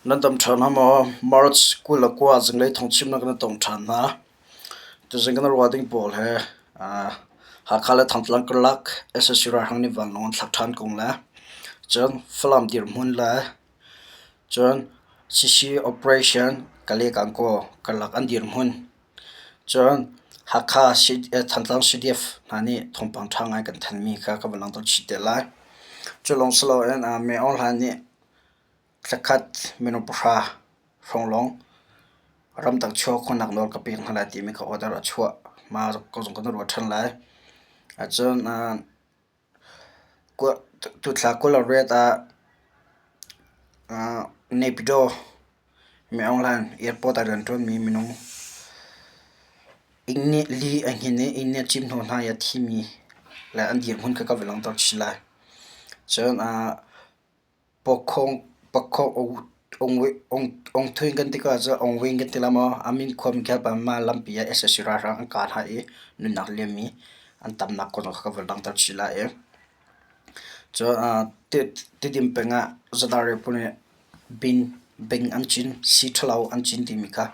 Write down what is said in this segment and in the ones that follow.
Nan dam ṭhan hna maw? March 29 zinglei thawngchimnak na tong ṭhan hna. Tuzing kan ruah ding pawl he Hakha le Thantlang karlak sac ralhrang nih vanlawng an thlak ṭhan kong le cun Falam dirhmun le cun CC operation Kale-Gankaw karlak an dirhmun cun Hakha Thantlang CDF hna nih thawngpang ṭha ngai kan thanmi kha ka van langhter chih te lai. Cu lawng si loin Myo Aung Hlaing nih Thlakhat minung pahra hrawng lawng ramdang chuak khawhnak nawl ka pek hna lai timi kha order a chuah. Mah ko zong kan ruah ṭhan lai. Ahcun tuthla 28 ah Naypyidaw Myo Aung airport ah rianṭuanmi minung inn nih li a hnin i inn nih a cim hnawh hna i a thimi le an dirhmun kha ka va langhter chin lai. Cun Ongthuing kan ti ko ahcun Ongwing kan ti la maw? A min khua min kha mah lampi ah sac ralhrang an kah hna i nunnak liammi an tamnak kong kha ka van langhter chih lai i. Cun Tidim peng ah Zadar phu nih bing an cin, sii ṭhalo an cin timi kha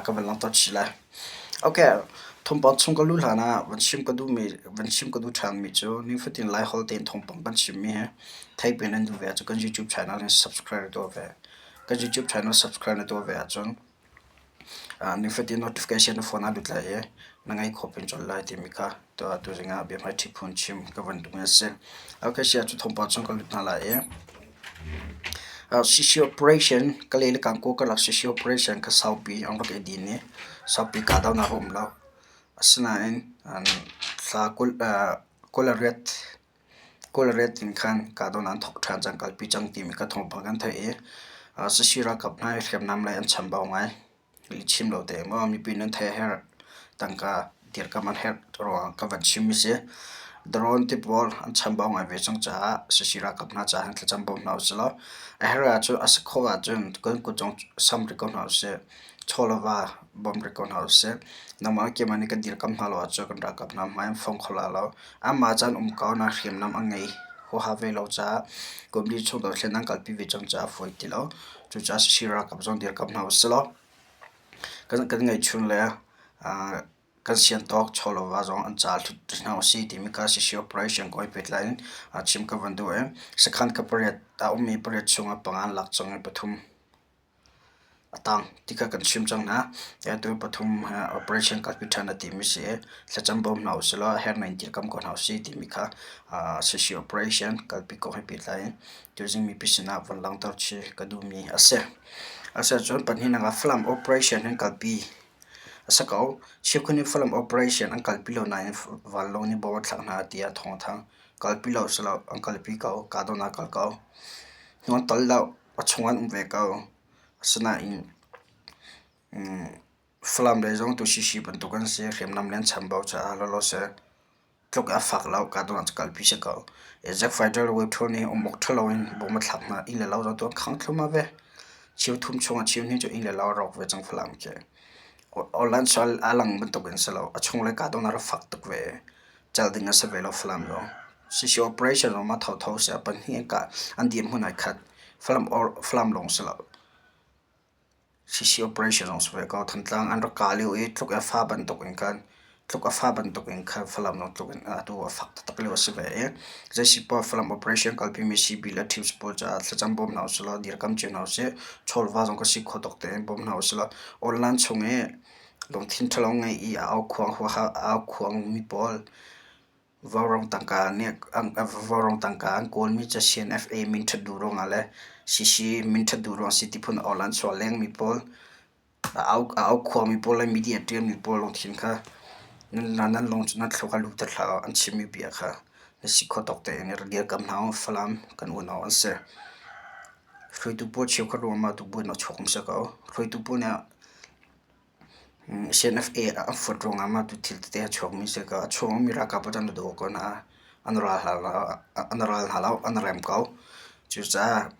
ka van langhter chih lai. Okay, thawngpang chung ka luh hlan ah van chim ka duhmi van chim ka duh ṭhanmi cu nifatin Laiholh tein thawngpang kan chimmi hi theihpi nan duh ve ahcun kan YouTube channel in subscribe na tuah ve. Kan YouTube channel subscribe na tuah ve ahcun nifatin notification na phone ah lut lai i na ngaih khawh peng colh lai timi kha tuzing ah biahmaiṭhi phun chim ka van duhmi a si. Okay, si ahcun thawngpang chung ka lut hna lai i CC operation Kalay le Kankaw karlak CC operation kha saupi an rak i din i saupi kahdohnak a um lo. Asinain thla 28 in khan kahdohnak an thawk ṭhan cang, kalpi cang timi kha thawngpang kan theih i CC ralkap hna hi hriamnam lei an chambau ngai. Lihchim lo te maw mipi nan theih a herh. Tangka dirkamh an herh ruangah ka van chim mi si. Drone ti pawl an chambau ngai ve cang caah sac ralkap hna caah hin thlacam bawm hna usih law a herh ahcun a si khawh ahcun kan kut zong sam rih ko hna usih. Chaw le va bawm rih ko hna usih. Nangmah le keimah nih kan dirkamh hna lo ahcun kan ralkap hna hmai an fong kho lai lo. Anmah caan um ko na hriamnam an ngei huaha ve lo caah kum li chung dothlen an kalpi ve cang caah a fawi ti lo. Cucaah sac ralkap zong dirkamh hna usih law kan ngeihchun le kan siantawk chawlova zong an ca hlut hna usih timi kha sac operation kong he pehtlai in chim ka van duh i sakhan ka pariat a ummi pariat chungah panga an lak cang i pathum a tang ti kha kan chim cang hna. Atu pathum operation kalpi ṭhan a timi si i thlacam bawm hna usih law hernak in dirkamh ko hna usih timi kha sac operation kalpi kong he pehtlai in Tuzing mipi sinah von langhter chih ka duhmi a si. Asiahcun pahnihnak ah Falam operation an kalpi a si ko. Cheukhat nih Falam operation an kalpi lo nain vanlawng nih bom a thlak hna tiah thawng a thang. Kalpi lo si lo, an kalpi ko, kahdohnak a kal ko. Hnu an tol lo, a chung an um ve ko. Asinain Falam lei zong tu CC bantuk an si, hriamnam le an chambau caah lawlaw seh. Tluk a fak lo kahdoh ah kalpi si ko. Jet fighter wave nih um awk ṭha loin bom a thlak hna. Inn le lo zong tu an khang thluahmah ve. Cheu thum chungah cheu hnih cu inn le lo a rawk ve cang Falam khi. Online sual a lang bantuk in si lo. A chunglei kahdohnak rak fak tuk ve. Cal ding a si ve lo Falam zong. CC operation zong mah thotho si a pahnih an kah an dirhmun ai khat. Falam or Falam lawng si lo. CC operation zong si ve ko. Thantlang an rak kah lio i tluk a fa bantuk in khan tluk a fa bantuk in khan Falam zong tluk in atu a fak taktak lio a si ve i zeisipoah Falam operation kalpimi CB le Teams pawl caah thlacam bawm hna usih law dirkam cio hna usih. Chawlva zong ka si khawh tawk tein bawm hna usih law online chung i lungthin ṭhalo ngei i a aukhuang huaha a aukhuangmi pawl Vaurawng tangka nih vaurawng tangka an kawlmi cu CNFA minṭhat duh ruangah le CC minṭhat duh ruangah si ti phun awl an chuah lengmi pawl, a aukhuangmi pawl le media ṭialmi pawl lungthin kha nan lung nan thluak ah lut hlah an chimmi bia kha na si khawh tawk tein rak dirkamh hna u. Falam kan unau an si. Hruaitu pawl cheukhat ruangah mah tu buainak chuak um si ko. Hruaitu pawl nih CNFA an fuat ruangah mah tu thil tete a chuakmi si ko. A chuakmi ralkap ah an daw ko hna. An ral hna lo, an rem ko. Cucaah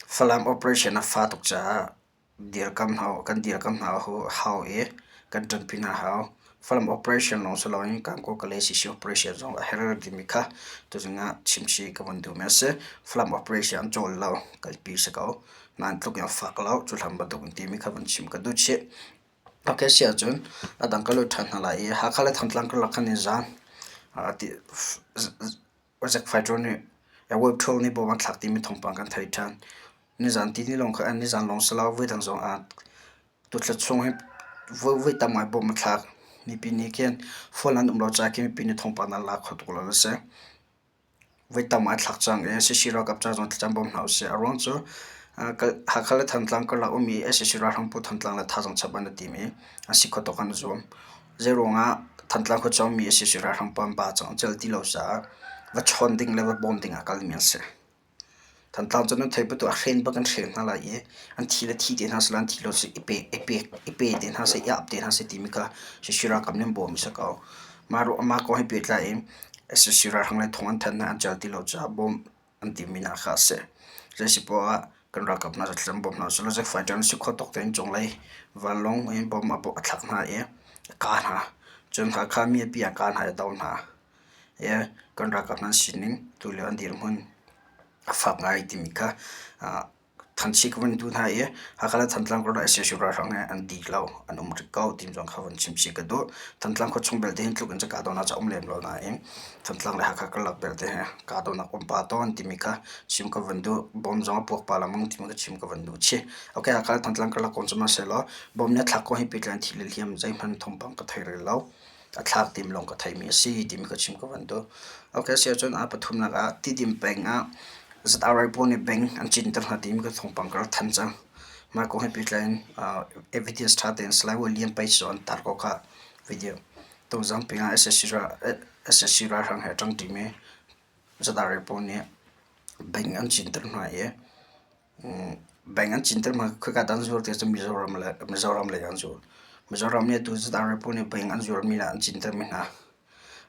Falam operation a fa tuk caah dirkamh hna kan dirkamh hna hau i kan ṭanpi hna hau. Falam operation lawng si loin Kankaw Kalay CC operation zong a herh timi kha tuzing ah chimchih ka van duhmi a si. Falam operation an cawl lo, kalpi si ko. Nain tluk in a fak lo. Cu hlan bantuk in timi kha van chim ka duh chih. Okay si ahcun a dang ka lut ṭhan hna lai i Hakha le Thantlang karlak khan nizaan Zack Fighter nih Web Troll nih bawm an thlak timi thawngpang kan thei ṭhan. Nizaan tihni lawng kha nizaan lawng si lo voidang zong ah tuthla chung hi voi tam ngai bawm a thlak. Mipi nih khin phone an um lo caah khin mipi nih thawngpang an la kho tuk lo a si. Voi tam ai thlak cang i sac ralkap ca zong thlacam bawm hna usih. A ruang cu Hakha le Thantlang karlak ummi sac ralhrang pawl Thantlang le thazaang chap an i tim i an si kho tawk an i zuam. Zeiruangah Thantlang khuachung mi sac ralhrang pawl an ba cang an cel ti lo caah va chawn ding le va bawm ding ah kalmi an si. Thantlang cu nan theih bantuk a hren bak an hren hna lai i an thi le thi te hna seh an thi lo seh i pe i pek i pe te hna seh i ap te hna seh timi kha sac ralkap nih an bawm a si ko. Mah ruah mah kong he pehtlai in sac ralhrang le thong an thanh hna an cel ti lo caah bawm an timi hna kha a si. Zei poah ah kan ralkap hna cu an bawm hna seh law zik fighter an si kho tuk tein cunglei vanlawng in bom a thlak hna i a kah hna. Cun Hakha mipi a kah hna i a doh hna. I kan ralkap hna an sining tulio an dirhmun a fak ngai timi kha thanchih ka van duh hna i Hakha le Thantlang karlak sac ralhrang he an dik lo an um rih ko timi zong kha van chimchih ka duh. Thantlang khuachung belte hin tluk in cu kahdohnak cu a um lem lo nain Thantlang le Hakha karlak belte he kahdohnak um pah tawn timi kha chim ka van duh. Bom zong a puak pah lengmang timi kha chim ka van duh chih. Okay, Hakha le Thantlang karlak kong cu sihmanhsehlaw bom nih a thlak ko hi pehtlai in thi le hliam zeihmanh thawngpang ka thei rih lo. A thlak tim lawng ka theimi a si timi ka chim ka van duh. Okay, si ahcun a pathumnak ah Tidim peng ah ZRA pawl nih bank an cinter hna timi ka thawngpang ka rak thanh cang. Mah kong he pehtlai in evidence ṭha tein Salai William Page cu an tar ko khah video. Tozang peng ah SSC ralhrang he a ṭang ṭimi ZRA pawl nih bank an cinter hna i Bank an cinter hna. Khoika dah an zuar ti ahcun Mizoram le Mizoram lei ah an zuar. Mizoram nih atu ZRA pawl nih bank an zuarmi le an cintermi hna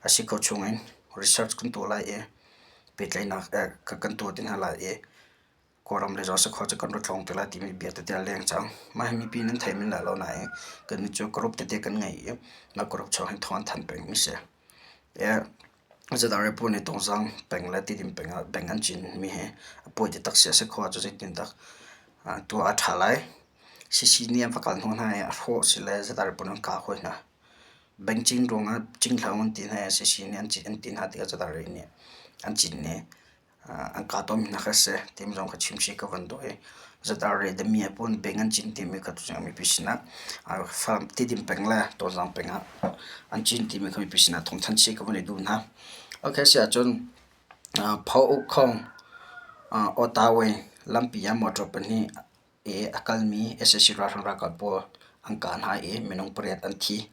a si kho chung in research kan tuah lai i pehtlaihnak kan tuah ti hna lai i Kawlram le zong sakhaw cu kan ra tlawng te lai timi bia tete a leng cang. Mah hi mipi nan thei men lai lo nain kannih cu group tete kan ngei i mah group chung hin thawng an thanh pengmi si. ZRA pawl nih Tungzang peng le Tidim peng ah bank an cinmi hi a pawi taktak si a si kho ahcun zeitindah tuah a ṭha lai. CC nih an va kal hnawh hna i a hrawh si le ZRA pawl an kah hawi hna. Bank cin ruangah cing hlah u an ti hna i CC nih an ti hna tikah ZRA nih an cin i an kah tawnmi hna kha a si timi zong kha chimchih ka van duh i ZRA damiah pawl nih bank an cin timi kha tucun mipi sinah Falam Tidim peng le Tawzang peng ah an cin timi kha mipi sinah thawngthanh chih ka van i duh hna. Okay si ahcun Pho Uk Khong Ottawa lampi ah motor pahnih i a kalmi sac ralhrang ralkap pawl an kah hna i minung pariat an thi.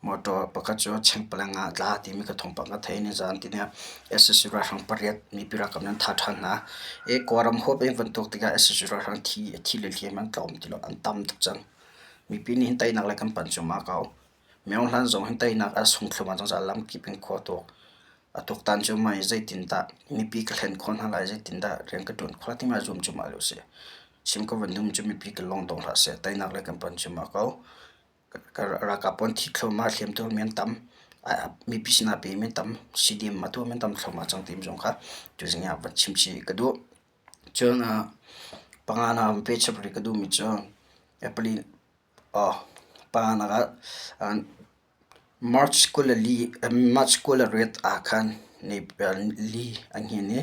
Motor pakhat cu chengpalang ah a tla timi ka thawngpang ka theih. Nizaan tihni ah sac ralhrang pariat mipi ralkap nih an thah ṭhan hna. I Kawlram huap in van tuak tikah sac ralhrang thi a thi le hliam an tlawm ti lo, an tam tuk cang. Mipi nih hin teinak le kan panh cuahmah ko. Myo Hlan zong hin teinak a sung thluahmah cang caah lamkip in khua tuak a tuaktan cuahmah i zeitindah mipi ka hlen khawh hna lai, zeitindah rian ka ṭuan khawh lai timi aa zuam cuahmah lio a si. Chim ka van duhmi cu mipi kan lawng dong hlah seh, teinak le kan panh cuahmah ko. Ralkap pawl an thi thluahmah, hliamtuar mi an tam, mipi sinah pemi an tam, CDM a tuahmi an tam thluahmah cang timi zong kha tuzing ah van chim chih ka duh. Cun panga na van pe chap rih ka duhmi cu April Panak ah March 24 March 28 ah khan li an hnin i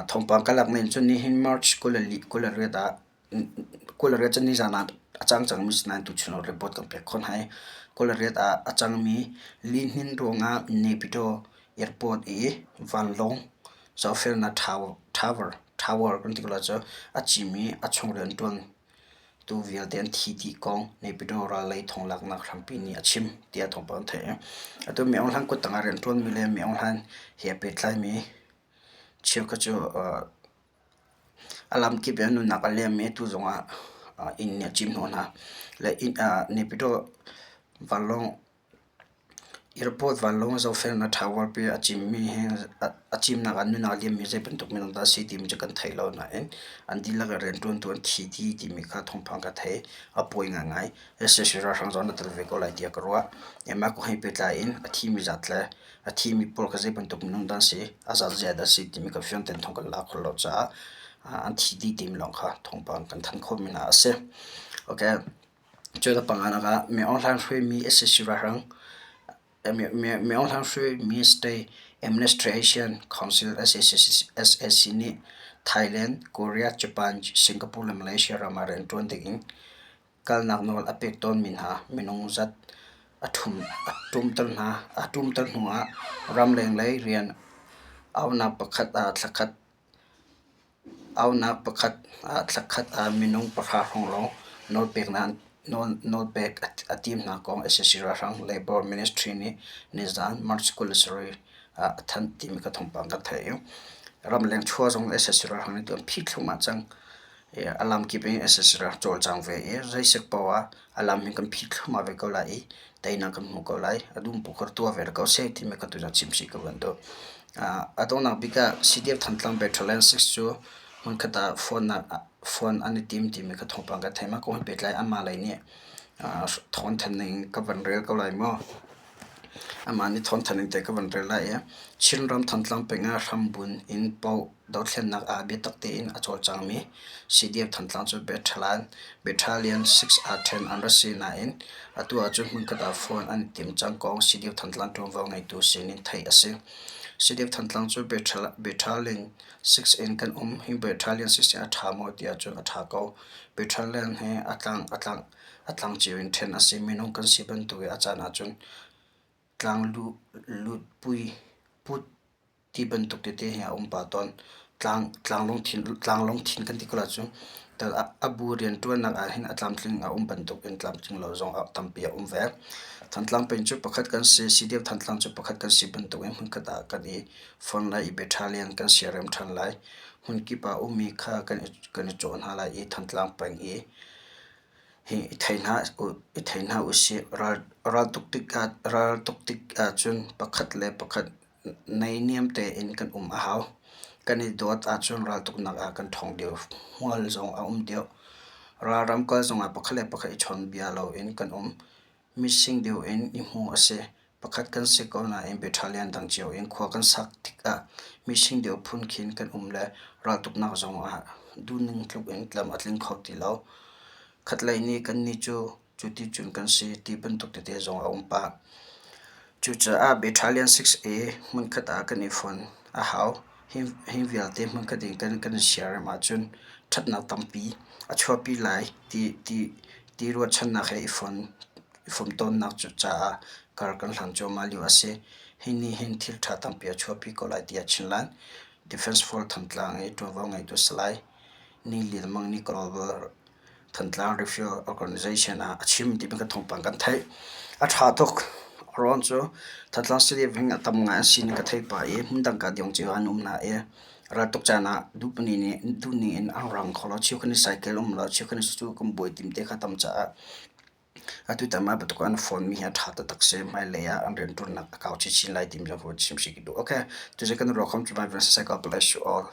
thawngpang ka lak ning cun nihin March 28 ah 28 cu nizan ah a cang cangmi si nain tuchun ah report kan pek khawh hna i 28 ah a cangmi lihnin ruangah Naypyidaw airport i vanlawng zohfelnak tower tower kan ti ko lai cu a cim i a chung rianṭuan Tu vialte an thi dih kong Naypyidaw ral lei thonglaknak hrampi nih a chim tiah thawngpang an theih. Atu Mi Aung Hlaing kuttang ah rianṭuanmi le Mi Aung Hlaing he aa pehtlaimi cheukhat cu a lamkip in an nunnak a liam i atu zongah inn nih a cim hnawh hna. Le Naypyidaw vanlawng Airport vanlawng zohfelnak ṭha a cimmi hi a cimnak ah nunnak a liammi zei bantuk minung dah a si timi cu kan thei lo nain an dihlak in rianṭuantu an thi dih timi kha thawngpang ka thei. A pawi ngaingai. Sac ralhrang zong an i tel ve ko lai tiah ka ruah. Mah kong he pehtlai in a thimi zat le a thimi pawl kha zei bantuk minung dah an si, a zat zeiah dah a si timi kha fiang tein thawng kan la khawh lo caah. an thi dih timi lawng kha thawngpang kan thanh khawhmi hna a si. Okay. Cu le panganak ah Min Aung Hlaing hruaimi sac ralhrang Min Aung Hlaing hruaimi State Administration Council SAC nih Thailand, Korea, Japan, Singapore le Malaysia ram ah rianṭuan dingin kalnak nawl a pek tawnmi hna minung zat a ṭumter hnuah ramleng lei rian auhnak pakhat ah thlakhat ah minung 3 hrawng lawng nawlpek a tim hna kong sac ralhrang Labour Ministry nih nizaan March 27 ah a thanh timi kha thawngpang kan theih. Ramleng chuah zong sac ralhrang nih an phih thluahmah cang. A lamkip in sac rak cawlcang ve i zeisik paoh ah a lam hi kan phit thluahmah ve ko lai i teinak kan hmu ko lai. A dum pu kha tuah ve ko seh timi ka tuzaan chim chih ka van duh. A donghnak bik ah CDF Thantlang Battalion 6 cu hmunkhat ah phone an i tim timi kha thawngpang ka theih. Mah kong he pehtlai amah lei nih thawng thanh ning ka van rel ko lai maw? Amah nih thawng thanh ning te ka van rel lai i Chinram Thantlang peng ah hrambun in paoh Dothlennak ah biatak tein a cawlcangmi CDF Thantlang cu Battalion 6 ah ṭhen an ra si nain atu ahcun hmunkhat ah phone an i tim cang kong CDF Thantlang ṭuanvo ngeitu sinin theih a si. CDF Thantlang cu Battalion 6 in kan um. Hi Battalion 6 hi a ṭha maw ti ahcun a ṭha ko. Battalion hi a tlang cio in ṭhen a si. Minung kan si bantuk i a caan ahcun tlang lut ti bantuk tete hi a um pah tawn. Tlang lungthin kan ti ko ahcun a bu rianṭuannak ahhin a tlamtling a um bantuk in tlamtling lo zong tampi a um ve. Thantlang peng cu pakhat kan si, CDF Thantlang cu pakhat kan si bantuk in hmunkhat ah kan i fon lai i battalion kan siarem ṭhan lai. Hmunkip ah ummi kha kan i cawh hna lai i Thantlang peng i hi i thei hna usih. Raltuk tik ahcun pakhat le pakhat Naihniam tein kan um a hau. Kan i dawt ahcun raltuknak ah kan ṭhawng deuh. Hmual zong a um deuh. Ralram kal zongah pakhat le pakhat i chawnbia loin kan um. Mising deuh in i hmuh a si. Pakhat kan si ko nain battalion dang cio in khua kan sak tikah mising deuh phun khin kan um le raltuknak zongah duhning tluk in tlam a tling kho ti lo. Khatlei nih kannih cu Cuticun kan si ti bantuk tete zong a um pah. Cucaah Battalion 6A hmunkhat ah kan i fon a hau. Hi vialte hmunkhat in kan i siarem ahcun ṭhatnak tampi a chuahpi lai ti ruahchannak he i fomtawnnak caah kar kan hlan cuahmah lio a si. Hi nih hin thil ṭha tampi a chuahpi ko lai tiah Chinland Defense Force Thantlang i ṭuanvo ngeitu Salai Ni Lil Mang nih Global Thantlang Refugee Organization ah a chim timi kan thawngpang kan theih. A ṭha tuk. Rawn cu Thantlang City hming a tam ngai a si ning ka theih pah i hmundang ka diong cio an um na i raltuk caan ah duhpani nih duhning in an rang kho lo. Cheu kan i cycle um lo, cheu kan i cu kan buai tim te kha tam caah atu tam ah bantuk an phone mi hi a ṭha taktak si. Hmailei ah an rianṭuannak a kau chinchin lai timi zong chim si ka duh. Okay, tucu kan ruak hom cu my God bless you all.